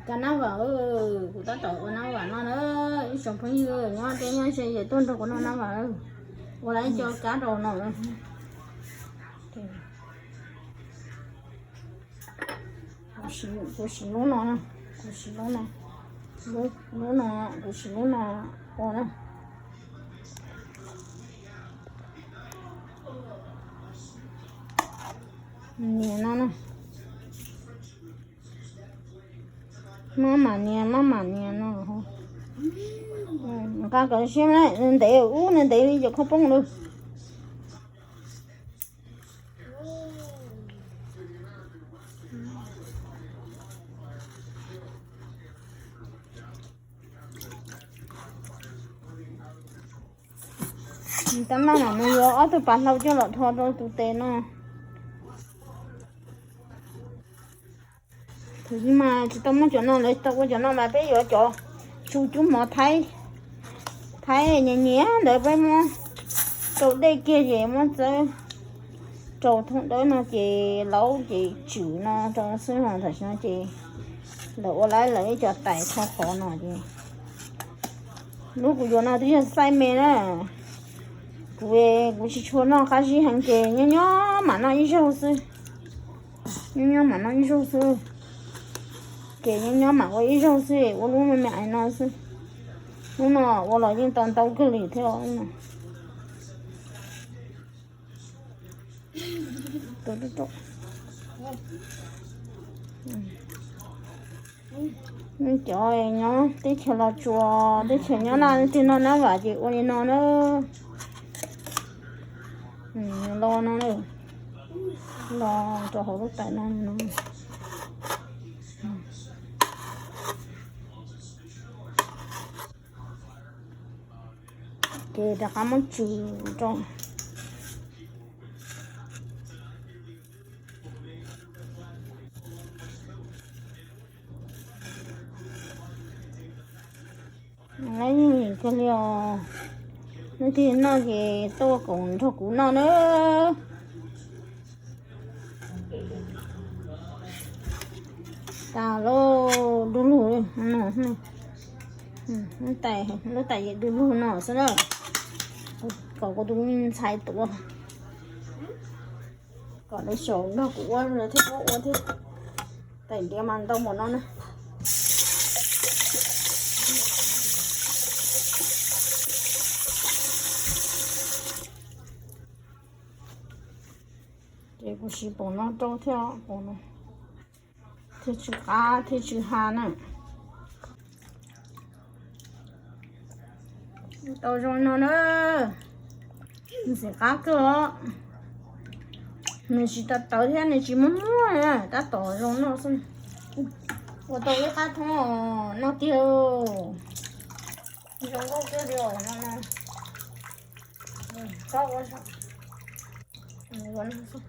Kab nab vam, kuv tab tom ua nab vam no na. Ib tsoom phooj ywg nyob deb nyob ze es tuaj nrog kuv noj nab vam, ua lawv cov kab rau no. Kuv siv lub no, kuv siv lub no, lub no, kuv siv lub no ua na. Nias no na. Maj mam nias, maj mam nias no. Nqa kom siab na, nws ntev ub, nws ntev li cov khaub poob lawm. Tab maj mam mus yuav ob tug pas hlau coj los dhos rau tus tes no. Thaum ub mas tsis tau muab cov no, lawv tau ua cov no mas peb yuav cov tsu cub mov Thaib, Thaib nyias nyias ntawd peb muab rau dej kiag ces muab txawb rau thooj dawb no ces laub ces tswm no rau xwb os. Tam sim no ces lawv ua lawv ib co tais tho qhov no ces lub kuv yuav no twb yog xaiv me na. Kuv, kuv tsis tshua noj qab zib heev ces nyob nyob mam noj ib zaug xwb. Nyob nyob mam noj ib zaug xwb. Ces nyob nyob mam ua ib zaug xwb, ua lub me me ais no xwb. Lub no ua los yeej tau ntau kawg li thiab. Cov nyob teb chaws Los Tsuas, teb chaws nyob Naj, leej twg noj nab vam ces ua li no na. Los no, los rau hauv lub tais no no. Ces rov qab muab tswm rau. Lawv yeej lim kawg li os. Leej twg noj ces tuaj koom nrog kuv noj na. Tas lawm, du lug no, lub tais yim du lug no xwb na. Kom kuv tus me ntxhais tuav, kom lawv xyaum nrog kuv ua lawv thiaj paub ua thiab. Tais ntiav mas ntau npaum no na. Ces kuv siv poom no rau thiab, poom no thiaj tsw qab thiaj tsw ha na. Tau zoo no na, ntxim qab kawg os. Nws tsis tawv tawv thiab nws tsis muag muag na, tab tom zoo noj xwb. Ua tau ib qab thoob noj tiag. Zoo nkauj kawg li os no. Txhob ua, ua no xwb.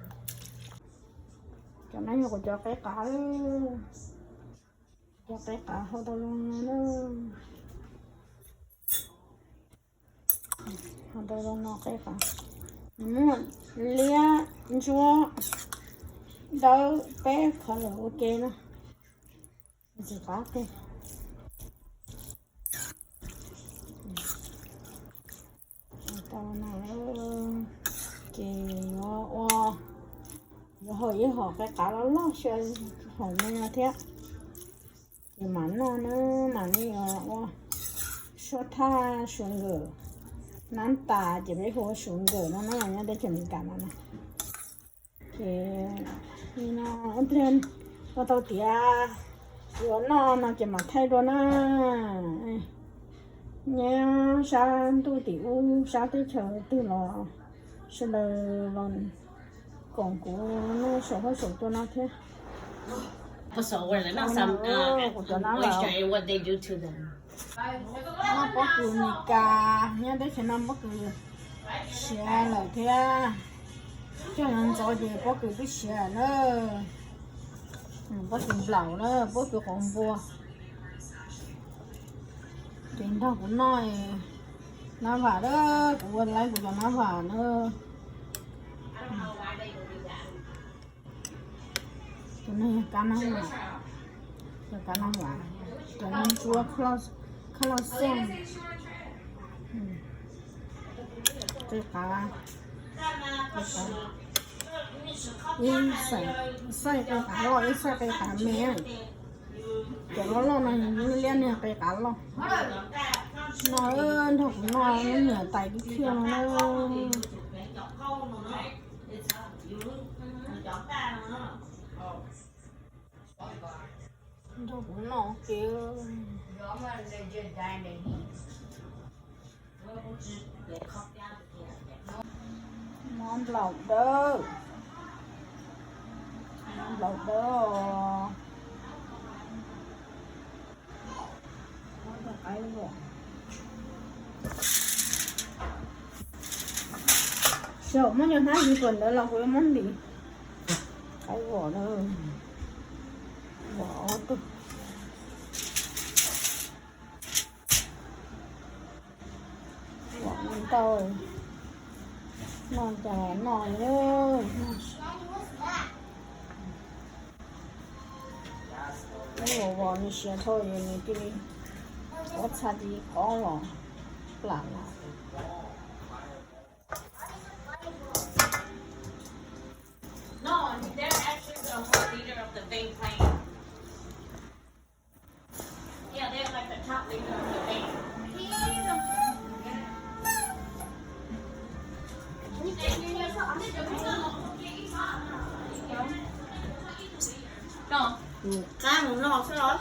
Cov no yog kuv cov qeb qav, cov qeb qav hau tau zoo no na. Hau tau zoo no qeb qav. Muaj liab ntsuab dawb peb qhov lawm ua ke na. Ntxim qab kawg. Tau no ces yuav ua, yuav hau ib hom qeb qav loj loj xyaw hom no thiab. Ces mam noj na, mam li ua suab thaj suav nkawm, nab tas ces peb hu ua suav nkawm no na, nyob teb chaws Amelikas no na. Ces li no, ib pliag ua tau tiav yuav noj no ces mam thaij dua na. Nyob sab ntuj tim ub sab teb chaws twg los sawv daws los koom kuv noj saum huab saum cua no thiab. Kuv cov nab vam, noj pob kws Amelikas, nyob teb chaws no pob kws siav lawm thiab. Coj ntxov ces pob kws twb siav lawm na. Pob kws nplaum na, pob kws qauv npua. Ces nrog kuv noj nab vam na, kuv ua laiv kuv cov nab vam na. Tus no yog kab nab vam. Cov kav no, cov ntsuab kha loj xeej. Qe qav, ib xaim qe qav loj, ib xaim qe qav me. Cov loj loj no liab niag qe qav loj. No nrog kuv noj niam tais kib thiaj no na. Nrog kuv noj kiag. Mob nplaum dawb, mob nplaum dawb. Xyaum muab nyuag hnab ziv puas ntawd los kuv yuav muab ntim qaib vos na. Vos ob tug. Vos ntau, noj cas noj. Vos vos nws siav dhau es nws cia li ua txha tiv qov los plam los. Mus qab mus noj xwb los.